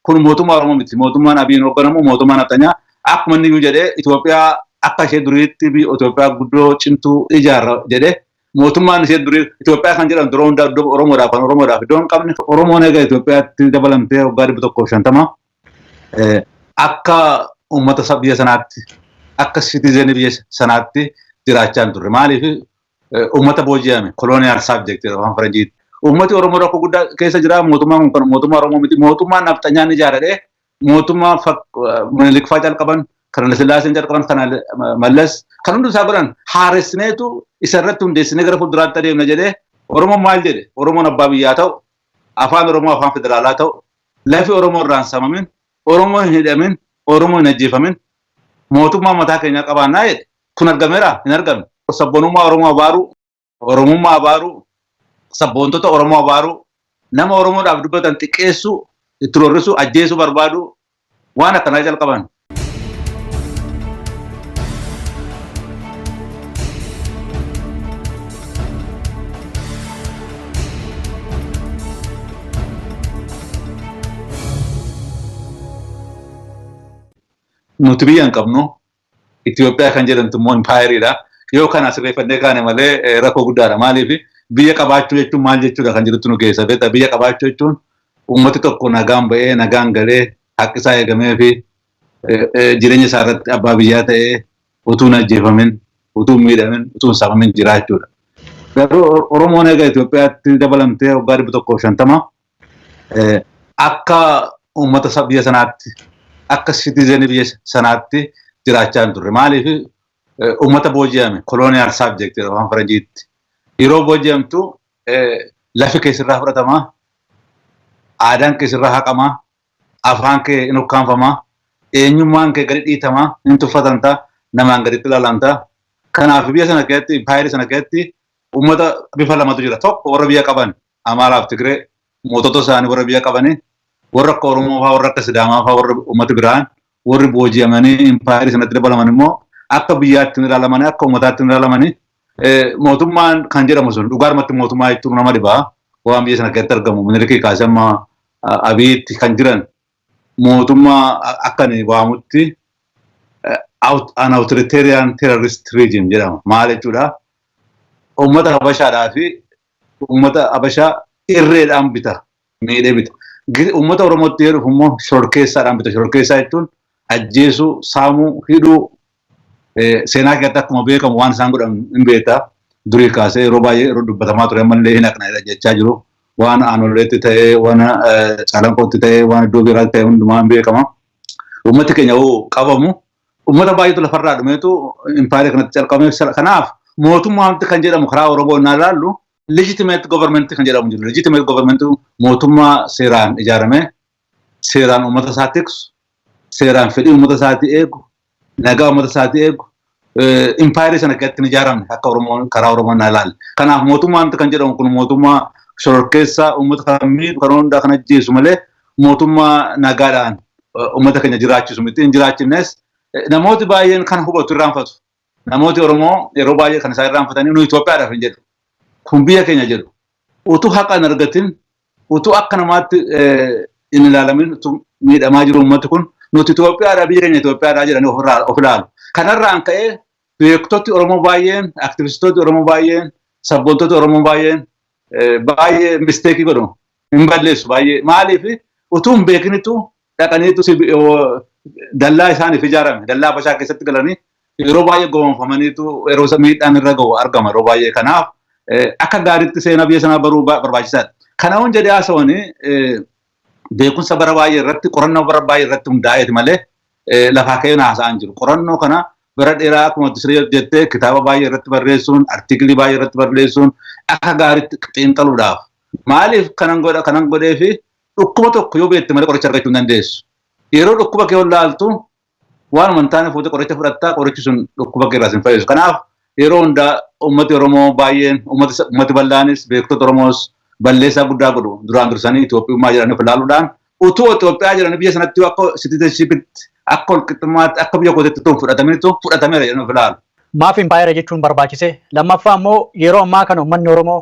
Kun mootummaa Oromoo miti. Mootummaan Abiyyiin hoogganamu mootummaa Nafxanyaa akkuma inni iyyuu jedhee Itoophiyaa akka ishee duriitti biyya Itoophiyaa guddoo cimtuu ijaarra jedhee, mootummaan ishee durii Itoophiyaa kan jedhamtu yeroo hundaa iddoo Oromoodhaaf kan Oromoodhaaf iddoo hin qabne. Oromoon egaa Itoophiyaatti dabalamtee waggaa 150 akka uummata biyya sanaatti, akka citizen biyya sanaatti jiraachaa hin turre. Maaliif? Uummata booji'ame, colonial subject afaan Faranjiitti. Uummati Oromoo rakkoo guddaa keessa jira. Mootummaan kun kan mootummaa Oromoo miti. Mootummaan Nafxanyaan ijaarradhee mootummaa Minilik fa'aa calqaban, kan Hayilasillaaseen calqaban, kan Mallas kan hundi isaa godhan haaressineetu isa irratti hundeessinee gara fuulduraatti adeemna jedhee. Oromoon maal jedhe? Oromoon abbaa biyyaa ta'u, afaan Oromoo afaan federaalaa ta'u, lafi Oromoo irraa hin samamin, Oromoon hin hidhamin, Oromoon hin ajjeefamin, mootummaa mataa keenyaa qabaannaa jedhe. Kun argameera? Hin argamne. Sabboonummaa Oromoo abaaruu, Oromummaa abaaruu, sabboontota Oromoo abaaruu, nama Oromoodhaaf dubbatan xiqqeessuu, itti roorrisuu, ajjeesuu barbaadu, waan akkanaa jalqaban. Nuti biyya hin qabnu. Itoophiyaa kan jedhamtu immoo impaayeriidha. Yoo kana sirreeffannee kaane malee rakkoo guddaadha. Maaliif? Biyya qabaachuu jechuun maal jechuudha kan jedhutti nu geessa. Beektaa, biyya qabaachuu jechuun uummati tokko nagaan ba'ee nagaan galee, haqqi isaa eegamee fi jireenya isaa irratti abbaa biyyaa ta'ee, utuu hin ajjeefamin, utuu hin miidhamin, utuu hin saamamin jiraachuudha. Garuu Oromoon egaa Itoophiyaatti dabalamtee waggaa 150 akka uummata biyya sanaatti, akka citizen biyya sanaatti jiraachaa hin turre. Maaliif? Uummata booji'ame, colonial subject afaan Faranjiitti. Yeroo booji'amtu lafi kee sirraa fudhatamaa, aadaan kee sirraa haqamaa, afaan kee hin ukkaanfamaa, eenyummaan kee gadi dhiitamaa, hin tuffatamtaa, namaan gaditti ilaalamtaa. Kanaaf biyya sana keessatti, impaayerii sana keessatti uummata bifa lamatu jira. Tokko warra biyya qaban, Amaaraaf Tigree, mootota isaanii warra biyya qabanii, warra akka Oromoo fa'aa, warra akka Sidaamaa fa'aa, warra uummata biraan, warri booji'amanii impaayerii sanatti dabalaman immoo akka biyyaatti hin ilaalamanii, akka uummataatti hin ilaalamanii. Mootummaan kan jedhamu sun dhugaadhumatti mootummaa jechuun nama dhibaa. Waan biyya sana keessatti argamu, Minilikii kaasee amma Abiyitti kan jiran, mootummaa akka inni waamutti an authoritarian terrorist regime jedhama. Maal jechuudha? Uummata Habashaadhaa fi uummata Habashaa irreedhaan bita, miidhee bita. Uummata Oromootti yoo dhufu immoo shororkeessaadhaan bita. Shororkeessaa jechuun ajjeesuu, saamuu, hidhuu. Seenaa keessatti akkuma beekamu waan isaan godhan hin beekta. Durii kaasee yeroo baay'ee yeroo dubbatamaa ture, ammallee hin haqna jechaa jiru. Waan Aanoleetti ta'ee, waan Calanqootti ta'ee, waan iddoo biraatti ta'e hundumaa hin beekama. Uummati keenya hoo qabamu, uummata baay'eetu lafarraa dhumeetu impaayera kanatti calqabame. Kanaaf mootummaa kan jedhamu karaa Oromoo innaa ilaallu legitimate government kan jedhamu jiru. Legitimate government mootummaa seeraan ijaarame, seeraan uummata isaa tiksu, seeraan fedhii uummata isaatii eegu, nagaa uummata isaatii eegu, impaayerii sana keessatti hin ijaaramne akka Oromoon karaa Oromoon naa ilaalle. Kanaaf mootummaan kan jedhamu kun mootummaa shororkeessaa, uummata kan miidhu, kan hundaa kan ajjeesu malee mootummaa nagaadhaan uummata keenya jiraachisu miti. Hin jiraachifnes. Namooti baay'een kan hubatu irraanfatu. Namooti Oromoo yeroo baay'ee kan isaan irraanfatanii nu Itoophiyaadhaaf hin jedhu. Kun biyya keenya jedhu. Utuu haqa hin argatin, utuu akka namaatti hin ilaalamin, utuu miidhamaa jiru uummati kun nuti Itoophiyaadha, biyya keenya Itoophiyaadha jedhanii ofirraa of ilaalu. Kanarraan ka'ee beektoti Oromoo baay'een, aktivistooti Oromoo baay'een, sabboontoti Oromoo baay'een baay'ee mistake godhu. Hin balleessu baay'ee. Maaliif? Utuu hin beekinitu dhaqaniitu dallaa isaaniif ijaarame dallaa Habashaa keessatti galanii yeroo baay'ee gowwoomfamaniitu yeroo isa miidhaan irra gahu argama yeroo baay'ee. Kanaaf akka gaariitti seenaa biyya sanaa baruu barbaachisaadha. Kana hundi jedhee haasawanii beekumsa bara baay'ee irratti, qorannoo bara baay'ee irratti hundaa'eeti malee lafaa ka'ee haasa'an jiru. Qorannoo kana bara dheeraa, akkuma siree jettee, kitaaba baay'ee irratti barreessuun, artiikilii baay'ee irratti barreessuun, akka gaariitti xiinxaluudhaaf. Maaliif kanan godha? Kanan godhee fi dhukkuba tokko yoo beekte malee qoricha argachuu hin dandeessu. Yeroo dhukkuba kee wallaaltu waanuma hin taane fuutee qoricha fudhattaa, qorichi sun dhukkuba kee irraa sin fayyisu. Kanaaf yeroo hundaa uummati Oromoo baay'een, uummati bal'aanis, beektota Oromoos balleessaa guddaa godhu. Duraan dursanii Itoophiyummaa jedhanii of ilaaluudhaan, utuu Itoophiyaa jedhanii biyya sanatti akka citizenship-itti, akka walqixxummaatti, akka biyya kootitti utuu hin fudhataminitu fudhatameera jedhanii of ilaalu. Maaf impaayera jechuun barbaachise? Lammaffaa immoo yeroo ammaa kana uummanni Oromoo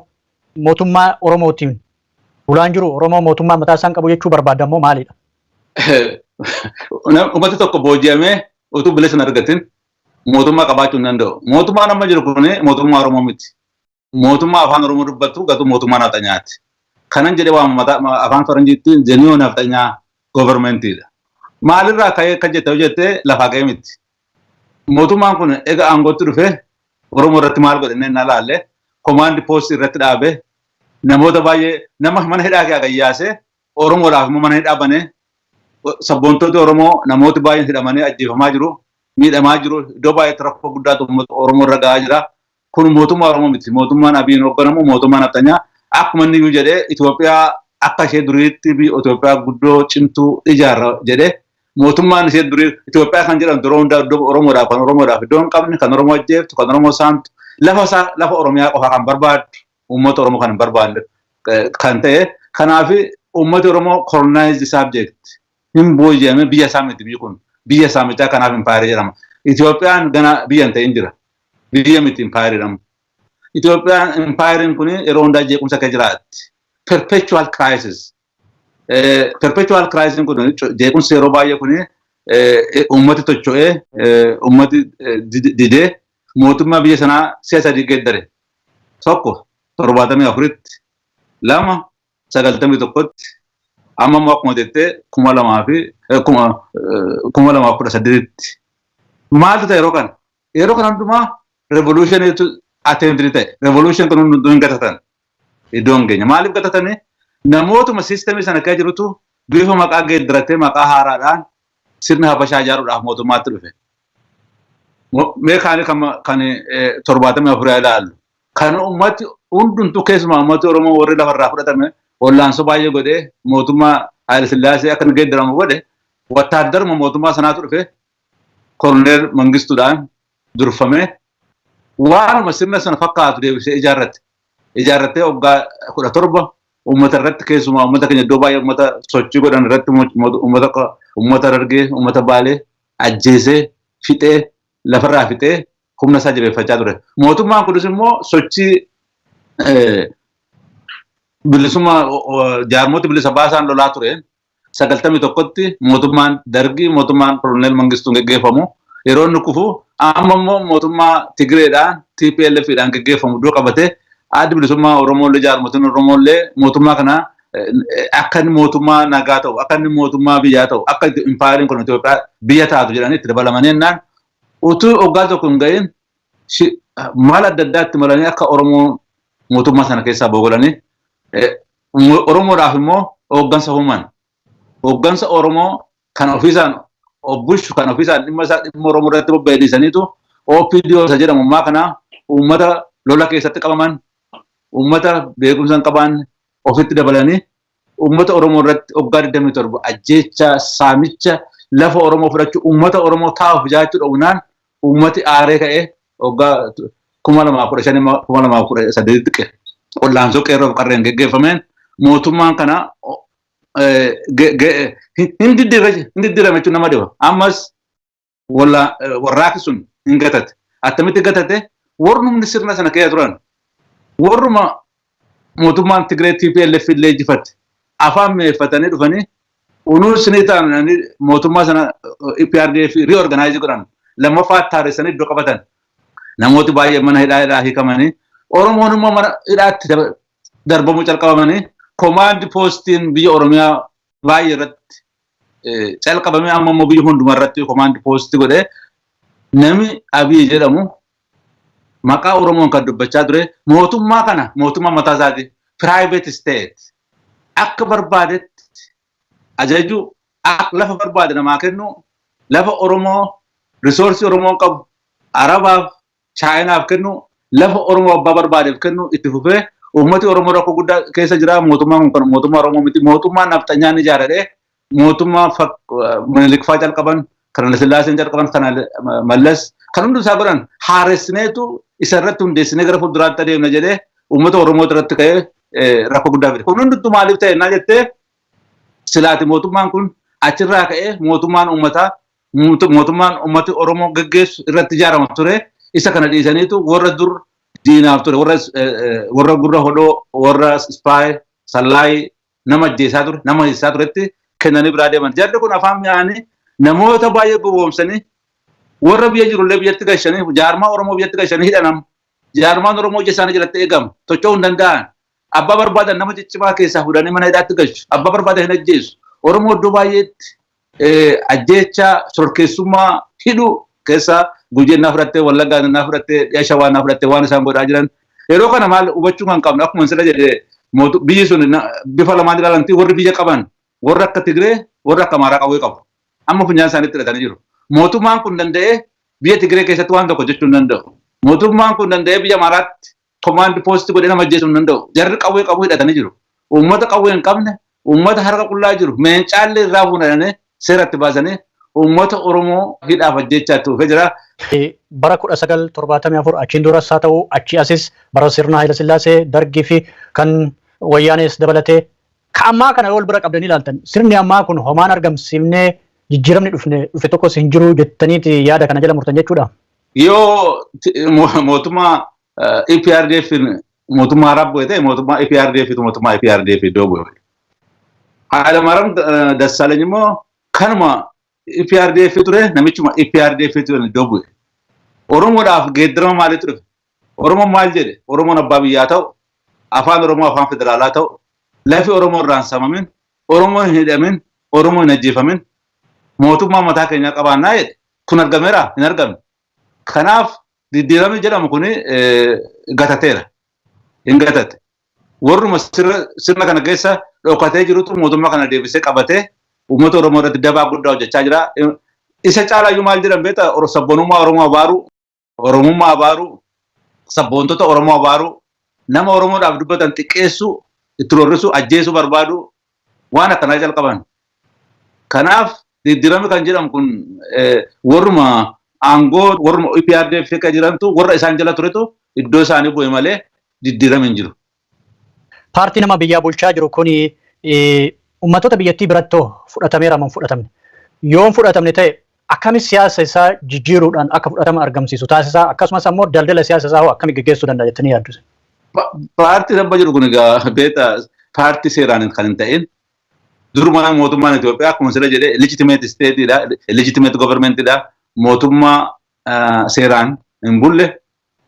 mootummaa Oromootiin bulaan jiru, Oromoo mootummaa mataa isaan qabu jechuu barbaadda immoo maalidha? Uummati tokko booji'amee utuu bilisa hin argatin mootummaa qabaachuu hin danda'u. Mootummaan amma jiru kun mootummaa Oromoo miti. Mootummaa afaan Oromoo dubbatu garuu mootummaa nafxanyaati. Kanan jedhee waama afaan faranjiitti the nafxanyaa governmentiidha. Maalirraa ka'ee akka jette hojjette lafaa ka'ee miti. Mootummaan kun egaa aangootti dhufee Oromoo irratti maal godhe inni ilaalle, command post irratti dhaabee, namoota baay'ee nama mana hidhaa kee gayyaasee, Oromoodhaaf immoo mana hidhaa banee, sabboontota Oromoo namooti baay'een hidhamanii ajjeefamaa jiru, miidhamaa jiru, iddoo baay'eetti rakkoo guddaatu uummata Oromoo irra gahaa jira. Kun mootummaa Oromoo miti. Mootummaan Abiyyiin hoogganamu mootummaa nafxanyaa. Akkuma inni iyyuu jedhee, Itoophiyaa akka ishee duriitti biyya Itoophiyaa guddoo cimtuu ijaarra jedhee, mootummaan ishee durii Itoophiyaa kan jedhamtu yeroo hundaa iddoo Oromoodhaaf, kan Oromoodhaaf iddoo hin qabne, kan Oromoo ajjeeftu, kan Oromoo saamtu, lafa isaa, lafa Oromiyaa qofaa kan barbaaddu, uummata Oromoo kan hin barbaadne kan ta'e. Kanaaf uummati Oromoo colonized subject, hin booji'ame, biyya isaa miti biyyi kun, biyya saamichaa. Kanaaf impaayera jedhama. Itoophiyaan gana biyya hin ta'in jira. Biyya miti, impaayera jedhama. Itoophiyaan impaayeriin kun yeroo hundaa jeequmsa akka jiraatti. Perpetual crisis. Perpetual crisis kun, jeequmsi yeroo baay'ee kun, uummati tocho'ee, uummati didee mootummaa biyya sanaa si'a sadii geeddare. Tokko 74tti, lama 91tti, amma immoo akkuma jettee 2018tti. Maaltu ta'e yeroo kana? Yeroo kana hundumaa revolutioniitu attempt ta'e. Revolution kun hundumtuu hin gatatan. Iddoo hin geenye. Maaliif gatatanii? Namootuma systemii sana keessa jirutu bifa maqaa geeddaratee maqaa haaraadhaan sirna Habashaa ijaaruudhaaf mootummaatti dhufe. Mee kaani kan 74 ilaallu. Kan uummati hundumtuu, keessumaa uummati Oromoo warri lafarraa fudhatame, wallaansoo baay'ee godhee mootummaa Haayile Sillaasee akka inni geeddaramu godhe, wattaaddaruma mootummaa sanaatu dhufe, Koloneel Mangistuudhaan durfamee waanuma sirna sana fakkaatu deebisee ijaarrate. Ijaarratee waggaa 17 uummata irratti, keessumaa uummata keenya iddoo baay'ee uummata sochii godhan irratti, uummata Harargee, uummata Baalee ajjeesee fixee, lafarraa fixee humna isaa jabeeffachaa ture. Mootummaan kunis immoo sochii bilisummaa jaarmoota bilisa baasaan lolaa ture. 91tti mootummaan Dargii, mootummaan Koloneel Mangistuun geggeeffamu yeroo inni kufu, amma immoo mootummaa Tigireedhaan, TPLFdhaan geggeeffamu iddoo qabatee, addi bilisummaa Oromooillee jaarmotiin Oromooillee mootummaa kana akka inni mootummaa nagaa ta'u, akka inni mootummaa biyyaa ta'u, akka impaayeriin kun Itoophiyaa biyya taatu jedhanii itti dabalamanii jennaan, utuu waggaa tokko hin gahin maal adda addaatti malanii akka Oromoo mootummaa sana keessaa boqolanii, Oromoodhaaf immoo hooggansa uuman. Hooggansa Oromoo kan ofiisaan of bulchu, kan ofiisaan dhimma isaa, dhimma Oromoo irratti bobba'e dhiisaniitu, OPDO isa jedhamu ammaa kana, uummata lola keessatti qabaman, uummata beekumsa hin qabaanne ofitti dabalanii, uummata Oromoo irratti waggaa 27 ajjeechaa, saamicha, lafa Oromoo fudhachuu, uummata Oromoo taa'uuf jaachuu dhowwinaan, uummati aaree ka'ee waggaa 2015, 2018tti qolaansoo qeerroof qarreen geggeeffameen mootummaan kana hin diddiirame jechuun nama dhiba. Ammas warraaqsi sun hin gatate. Attamitti gatate? Warrumni sirna sana keessa turan, warruma mootummaan Tigree TPLF illee injifatte, afaan mi'eeffatanii dhufanii, unuu isinii ta'an, mootummaa sana EPRDF reorganize godhan, lammaffaa taaressanii iddoo qabatan. Namooti baay'ee mana hidhaa hidhaa hiikamanii, Oromoon immoo mana hidhaatti darbamuu calqabamanii, command postiin biyya Oromiyaa baay'ee irratti calqabamee, amma immoo biyya hundumaa irratti command postii godhee, nami Abiy jedhamu maqaa Oromoon kan dubbachaa ture mootummaa kana mootummaa mataa isaati, private state, akka barbaadetti ajaju, akka lafa barbaade namaa kennu, lafa Oromoo, resourceii Oromoon qabu Arabaaf, Chaayinaaf kennu, lafa Oromoo abbaa barbaadeef kennu itti fufee, uummati Oromoo rakkoo guddaa keessa jira. Mootummaan kun kan mootummaa Oromoo miti, mootummaa nafxanyaan ijaaradhee, mootummaa Minilik faa calqaban, kan Hayilasillaaseen calqaban, kan Mallas, kan hundi isaa godhan haaressineetu isa irratti hundeessinee gara fuulduraatti adeemna jedhee uummata Oromoo irratti ka'ee rakkoo guddaa fide. Kun hundumtuu maaliif ta'e naa jettee, silaati mootummaan kun achirraa ka'ee mootummaan uummataa, mootummaan uummati Oromoo geggeessu irratti ijaarama ture. Isa kana dhiisaniitu warra dur diinaaf ture, warra gurra hodhoo, warra spy, sallaayii, nama ajjeesaa ture, nama hiisaa turetti kennanii biraa deeman. Jarri kun afaan mi'aanii namoota baay'ee gowwoomsanii warra biyya jirullee biyyatti gashanii, jaarmaa Oromoo biyyatti gashanii hidhanam. Jaarmaan Oromoo ija isaanii jalatti eegama. Socho'uu hin danda'an. Abbaa barbaadan nama ciccimaa keessaa fuudhanii mana hidhaatti galchu. Abbaa barbaadan hin ajjeesu. Oromoo iddoo baay'eetti ajjeechaa, shororkeessummaa, hidhuu keessa Gujii naa fudhattee, Wallaggaa naa fudhattee, dhiya Shawaa naa fudhattee waan isaan godhaa jiran. Yeroo kana maal hubachuu kan qabnu, akkuma sirra jedhee, biyyi sun bifa lamaan ilaalamti. Warri biyya qaban, warra akka Tigree, warra akka Amaaraa qawwee qabu. Amma funyaan isaaniitti hidhatanii jiru. Mootummaan kun danda'ee biyya Tigree keessatti waan tokko jechuu hin danda'u. Mootummaan kun danda'ee biyya Amaaraatti command post godhee nama ajjeesuu hin danda'u. Jarri qawwee qabu hidhatanii jiru. Uummata qawwee hin qabne, uummata harka qullaa jiru, meencaallee irraa fuudhanii seeratti baasanii uummata Oromoo hidhaaf ajjechaa itti dhufee jira. Bara 1974 achiin duras haa ta'u, achi asis bara sirna Haayila Sillaasee, Dargii fi kan Wayyaanees dabalatee ka ammaa kana wal bira qabdanii ilaaltan, sirni ammaa kun homaan argamsiifnee, jijjiiramni dhufne dhufe tokkos hin jiru jettaniiti yaada kana jala murtan jechuudha. Yoo mootummaa EPRDF, mootummaa haaraa bu'e ta'e, mootummaa EPRDF mootummaa EPRDF iddoo bu'e. Hayilamaariyaam Dassaalany immoo kanuma EPRDF ture, namichuma EPRDF ture iddoo bu'e. Oromoodhaaf geeddarama maaliitu dhufe? Oromoon maal jedhe? Oromoon abbaa biyyaa ta'u, afaan Oromoo afaan federaalaa ta'u, lafi Oromoo irraa hin samamin, Oromoon hin hidhamin, Oromoon hin ajjeefamin, mootummaa mataa keenyaa qabaannaa jedhe. Kun argameera? Hin argamne. Kanaaf diddiiramni jedhamu kun gatateera. Hin gatate. Warruma sirna kana keessa dhokatee jirutu mootummaa kana deebisee qabatee uummata Oromoo irratti dabaa guddaa hojjechaa jira. Isa caalaayyuu maal jedhan beektaa? Sabboonummaa Oromoo abaaru, Oromummaa abaaru, sabboontota Oromoo abaaru, nama Oromoodhaaf dubbatan xiqqeessuu, itti roorrisuu, ajjeesuu barbaadu, waan akkanaa jalqaban. Kanaaf diddiiramni kan jedhamu kun warruma aangoo, warruma EPRDF akka jirantu, warra isaan jala turetu iddoo isaanii bu'e malee diddiiramni hin jiru. Paartii nama biyyaa bulchaa jiru kuni uummattoota biyyattii birattoo fudhatameera moo hin fudhatamne? Yoo hin fudhatamne ta'e, akkami siyaasa isaa jijjiiruudhaan akka fudhatama argamsiisu taasisaa? Akkasumas ammoo daldala siyaasa isaa hoo akkami gaggeessuu danda'a jettanii yaaddu? Paartii amma jiru kun egaa beektaa, paartii seeraan kan hin ta'in. Duruma mootummaan Itoophiyaa akkuma sila jedhee legitimate stateidha, legitimate governmentidha. Mootummaa seeraan hin bulle,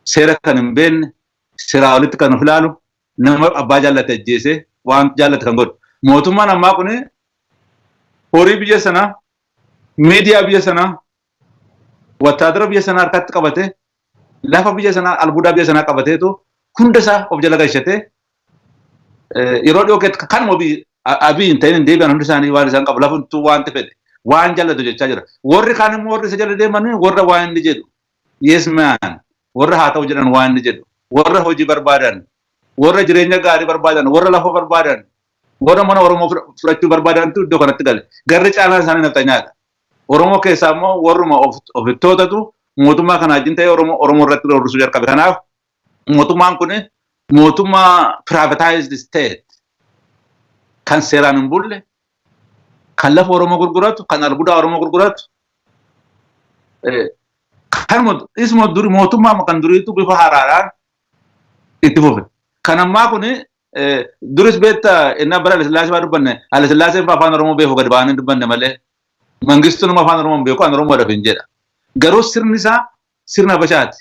seera kan hin beekne, seeraa olitti kan of ilaalu, nama abbaa jaallate ajjeesee waan jaallate kan godhu. Mootummaan ammaa kun horii biyya sanaa, miidiyaa biyya sanaa, wattaadara biyya sanaa harkatti qabatee, lafa biyya sanaa, albuudaa biyya sanaa qabateetu hunda isaa of jala galchatee yeroo dhiyoo keessatti kanuma Abiy hin ta'in hin deebi'an. Hundi isaanii waan isaan qabu lafumtuu waanti fedhe waan jallatu jechaa jira. Warri kaan immoo, warri isa jala deeman, warra waan inni jedhu yes man, warra haa ta'u jedhan, waan inni jedhu, warra hojii barbaadan, warra jireenya gaarii barbaadan, warra lafa barbaadan, warra mana Oromoo fudhachuu barbaadantu iddoo kanatti gale. Garri caalaan isaanii nafxanyaadha. Oromoo keessaa immoo warruma ofittootatu mootummaa kana wajjin ta'ee Oromoo irratti roorrisuu jalqabe. Kanaaf mootummaan kun mootummaa privatized state kan seeraan hin bulle, kan lafa Oromoo gurguratu, kan albuudaa Oromoo gurguratu, kanuma isuma duri mootummaa kan duriitu bifa haaraadhaan itti fufe. Kan ammaa kun duris beektaa, innaa bara Haile fa'aa dubbanne, Haile Sillaaseen fa'aa afaan Oromoo beeku gadi ba'anii dubbanne malee, Mangistuun afaan Oromoo hin beeku, an Oromoodhaaf hin jedha. Garuu sirni isaa sirna Habashaati.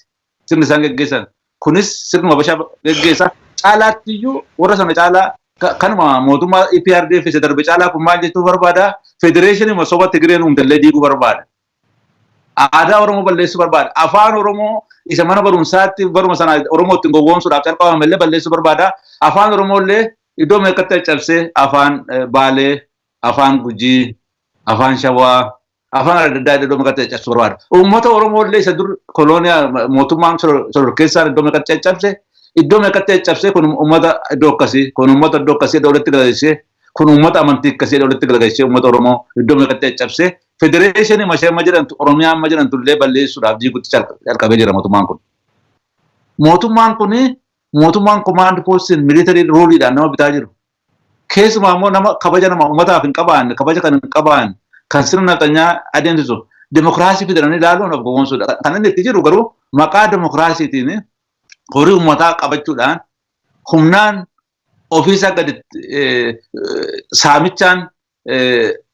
Sirni isaan geggeessan. Kunis sirnuma Habashaa geggeessa. Caalaatti iyyuu warra sana caalaa, kanuma mootummaa EPRDF isa darbe caalaa, kun maal jechuu barbaada? Federeeshinii soba Tigreen uumtellee diiguu barbaada. Aadaa Oromoo balleessuu barbaada. Afaan Oromoo isa mana barumsaatti baruma sana Oromoo ittiin gowwoomsuudhaaf calqabame illee balleessuu barbaada. Afaan Oromoo illee iddoo meeqatti caccabsee afaan Baalee, afaan Gujii, afaan Shawaa, afaan adda addaa iddoo meeqatti caccabsuu barbaada. Uummata Oromoo illee isa dur kolooniyaa mootummaan shororkeessaan iddoo meeqatti caccabse, iddoo meeqatti caccabsee, kun uummata iddoo akkasii, kun uummata iddoo akkasii iddoo walitti galagalchee, kun uummata amantii akkasii iddoo walitti galagalchee, uummata Oromoo iddoo meeqatti caccabsee, federeeshinii mashee amma jedhamtu, Oromiyaa amma jedhamtu illee balleessuudhaaf diiguutti calqabee jira mootummaan kun. Mootummaan kun mootummaan command postiin military ruleiidhaan nama bitaa jiru. Keessumaa immoo nama kabaja nama uummataaf hin qabaanne, kabaja kan hin qabaanne, kan sirna nafxanyaa adeemsisu demokiraasii fidanii ilaaluun of gowwoomsuudha. Kan inni itti jiru garuu maqaa demokiraasiitiin horii uummataa qabachuudhaan humnaan ofiisaa gadi saamichaan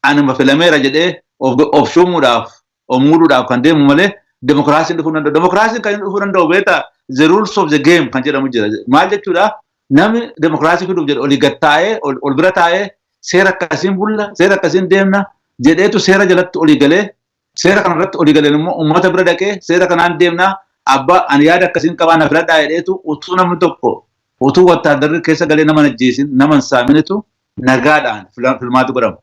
Anuma filameera jedhee of shuumuudhaaf, of muuduudhaaf kan deemu malee demokiraasiin dhufuu danda'u. Demokiraasiin kan dhufuu danda'u beektaa, the rules of the game kan jedhamu jira. Maal jechuudha? Namni demokiraasii fiduuf jedhu olii gad taa'ee, ol bira taa'ee, seera akkasiin bulla, seera akkasiin deemna jedheetu seera jalatti olii galee, seera kanarratti olii galeen immoo uummata bira dhaqee, seera kanaan deemna, abbaa ani yaada akkasiin qabaa, na filadhaa jedheetu, utuu namni tokko, utuu wattaaddarri keessa galee nama ajjeesin, nama hin saaminitu, nagaadhaan filmaatu godhama.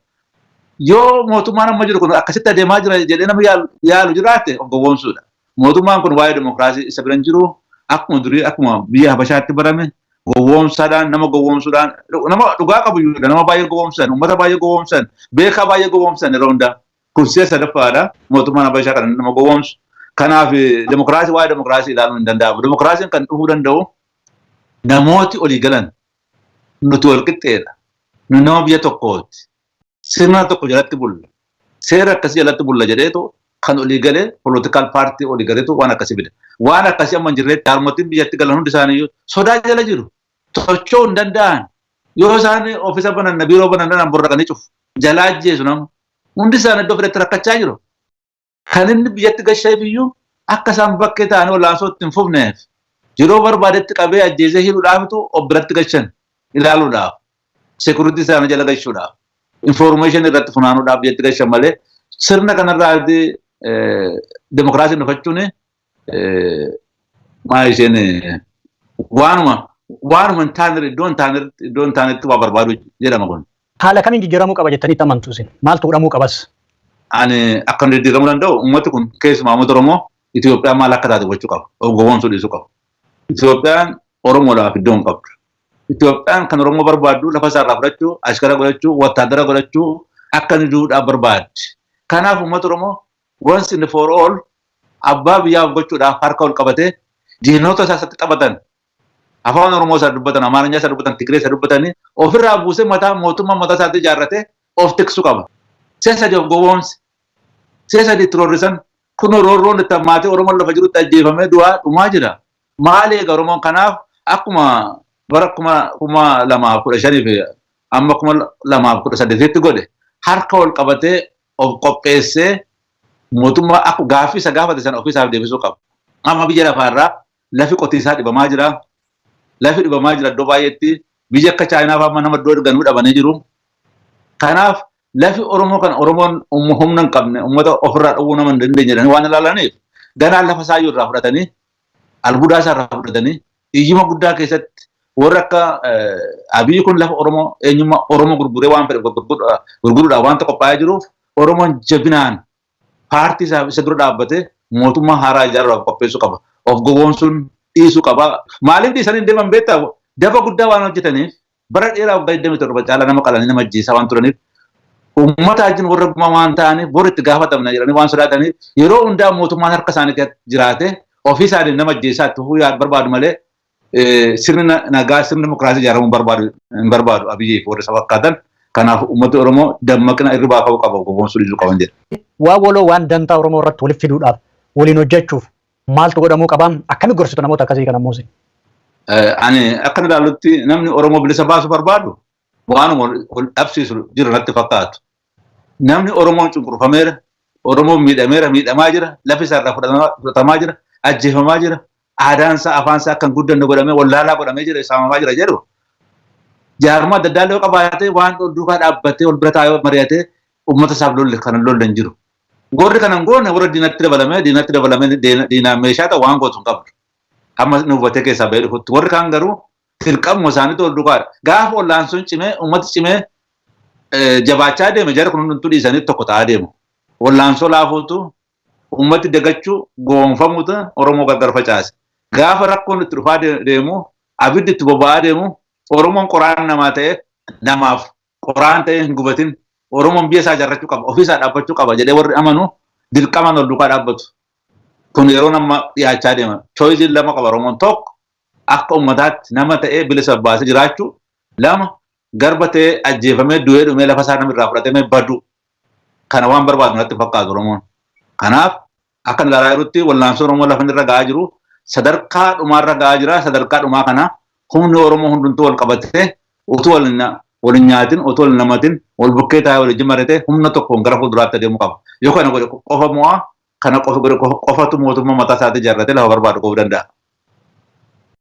Yoo mootummaan amma jiru kun akkasitti adeemaa jira jedhee nama yaalu jiraate, of gowwoomsuudha. Mootummaan kun waa'ee demokiraasii isa bira hin jiru. Akkuma durii, akkuma biyya Habashaatti barame, gowwoomsaadhaan, nama gowwoomsuudhaan, nama dhugaa qabu iyyuudha, nama baay'ee gowwoomsan, uummata baay'ee gowwoomsan, beekaa baay'ee gowwoomsan yeroo hundaa. Kun si'a sadaffaadha mootummaan Habashaa kan nama gowwoomsu. Kanaaf demokiraasii, waa'ee demokiraasii ilaaluun hin danda'amu. Demokiraasiin kan dhufuu danda'u namooti olii galan, nuti wal qixxeedha. Nu nama biyya tokkooti. Sirna tokko jalatti bulla. Seera akkasii jalatti bulla jedheetu kan olii galee, political party olii galeetu waan akkasii fida. Waan akkasii amma hin jirretti jaarmotiin biyyatti galan hundi isaaniiyyuu sodaa jala jiru. Socho'uu hin danda'an. Yoo isaan ofiisa banan, biiroo banan, nan borraqanii cufu. Jalaa ajjeesu nama. Hundi isaanii iddoo fedhetti rakkachaa jiru. Kan inni biyyatti gasheef iyyuu akka isaan bakkee ta'anii wal'aansoo itti hin fufneef, yeroo barbaadetti qabee ajjeesee hidhuudhaafitu of biratti gashan, ilaaluudhaaf. Security isaanii jala gashuudhaaf. Information irratti funaanuudhaaf biyyatti gashan malee sirna kanarraa demokiraasiin dhufachuun maal isheen waanuma hin taane, iddoo hin taanetti waa barbaadu jedhama kun. Haala kamiin jijjiiramuu qaba jettanii amantu isin? Maaltu godhamuu qabas? Ani akka inni jijjiiramuu danda'u, uummati kun, keessumaa uummata Oromoo, Itoophiyaan maal akka taate hubachuu qaba. Of gowwoomsuu dhiisuu qaba. Itoophiyaan Oromoodhaaf iddoo hin qabdu. Itoophiyaan kan Oromoo barbaaddu lafa isaarraa fudhachuu, ashkara godhachuu, wattaadara godhachuu, akka inni duudhaa barbaaddi. Kanaaf uummata Oromoo once and for all abbaa biyyaaf gochuudhaaf harka ol qabatee, diinota isaa isatti taphatan, afaan Oromoo isaa dubbatan, Amaarinyaa isaa dubbatan, Tigree isaa dubbatanii, ofirraa buusee mataa mootummaa mataa isaatti ijaarratee of tiksu qaba. Si'a sadi of gowwoomse. Si'a sadi itti roorrisan. Kun roorroon itti hammaatee Oromoon lafa jirutti ajjeefamee du'aa dhumaa jira. Maali eega Oromoon? Kanaaf akkuma bara 2015 fi amma 2018tti godhe, harka ol qabatee of qopheessee mootummaa akka gaaffii isa gaafate sana ofiisaaf deebisuu qaba. Amma biyya lafaarraa lafi qotiisaa dhibamaa jira. Lafi dhibamaa jira iddoo baay'eetti. Biyya akka Chaayinaa fa'aa nama iddoo erganuu dhabanii jiru. Kanaaf lafi Oromoo kan Oromoon humna hin qabne, uummata ofirraa dhowwuu nama hin dandeenye jedhanii waan ilaalaniif, ganaan lafa isaayyuu irraa fudhatanii, albuudaa isaa irraa fudhatanii, hiyyuma guddaa keessatti warri akka Abiyyi kun lafa Oromoo, eenyummaa Oromoo gurguree waan fedhe gurguruudhaaf wanta qophaa'ee jiruuf, Oromoon jabinaan paartii isaa isa dura dhaabbatee mootummaa haaraa ijaaruudhaaf qopheessuu qaba. Of gowwoomsuun dhiisuu qaba. Maaliif dhiisanii deeman beektaa? Daba guddaa waan hojjetaniif, bara dheeraa waggaa 27 caalaa nama qalanii nama ajjeesaa waan turaniif, uummata wajjin warra gumaa waan ta'aniif, bor itti gaafatamna jedhanii waan sodaataniif, yeroo hundaa mootummaan harka isaanii jiraate ofii isaaniif nama ajjeesaa itti fufuu barbaadu malee sirni nagaa, sirni dimokiraasii ijaaramuu hin barbaadu Abiyyi fi warra isa fakkaatan. Kanaaf uummati Oromoo dammaqina irribaa ka'uu qaba, gowwoomsuu dhiisuu qaban jedha. Waan waloo, waan dantaa Oromoo irratti walitti fiduudhaaf, waliin hojjechuuf maaltu godhamuu qaba? Akkami gorsitu namoota akkasii kana immoo? Ani akka ilaalutti namni Oromoo bilisa baasuu barbaadu waanuma wal dhabsiisu jiru natti fakkaatu. Namni Oromoon cunqurfameera, Oromoon miidhameera, miidhamaa jira, lafi isaarraa fudhatamaa jira, ajjeefamaa jira, aadaan isaa, afaan isaa akka hin guddanne godhamee, wallaalaa godhamee jira, saamamaa jira jedhu. Jaarmaa adda addaa illee qabaatee, waan duukaa dhaabbatee wal bira taa'ee mari'atee uummata isaaf lolle kan lolle hin jiru. Warri kana hin goone warra diinatti dabalamee diinaan meeshaa ta'u, waan gootu hin qabdu. Hamma inni hubatee keessaa bahee dhufutti. Warri kaan garuu dirqamuma isaaniitu wal duukaadha. Gaafa ollaansuun cimee, uummati cimee jabaachaa deeme, jara kun hundumtuu dhiisanii tokko ta'aa deemu. Wallaansoo laafuutu, uummati dagachuu, goonfamuutu Oromoo gargar facaase. Gaafa rakkoon itti dhufaa deemu, abiddi itti boba'aa deemu, Oromoon qoraan namaa ta'e, namaaf qoraan ta'e hin gubatin, Oromoon biyya isaa ijaarrachuu qaba, ofii isaa dhaabbachuu qaba jedhee warri amanu dirqamaan wal duukaa dhaabbatu. Kun yeroo nama dhiyaachaa deema. Choice lama qaba Oromoon: tokko, akka uummataatti nama ta'ee bilisa baasee jiraachuu; lama, garba ta'ee ajjeefamee du'ee dhumee lafa isaa namirraa fudhatamee badu. Kana waan barbaadu natti fakkaatu Oromoon. Kanaaf akka ilaalaa jirutti wallaansoo Oromoo lafa irra ga'aa jiru sadarkaa dhumaarra ga'aa jira. Sadarkaa dhumaa kana humni Oromoo hundumtuu wal qabatee utuu wal wal hin nyaatin, otoo wal namatin, wal bukkee taa'ee wal wajjin humna tokkoon gara fuulduraatti adeemuu qaba. Yoo kana godhe qofa mo'aa, kana qofa godhe qofatu mootummaa mataa isaatii ijaarratee lafa barbaadu qofuu danda'a.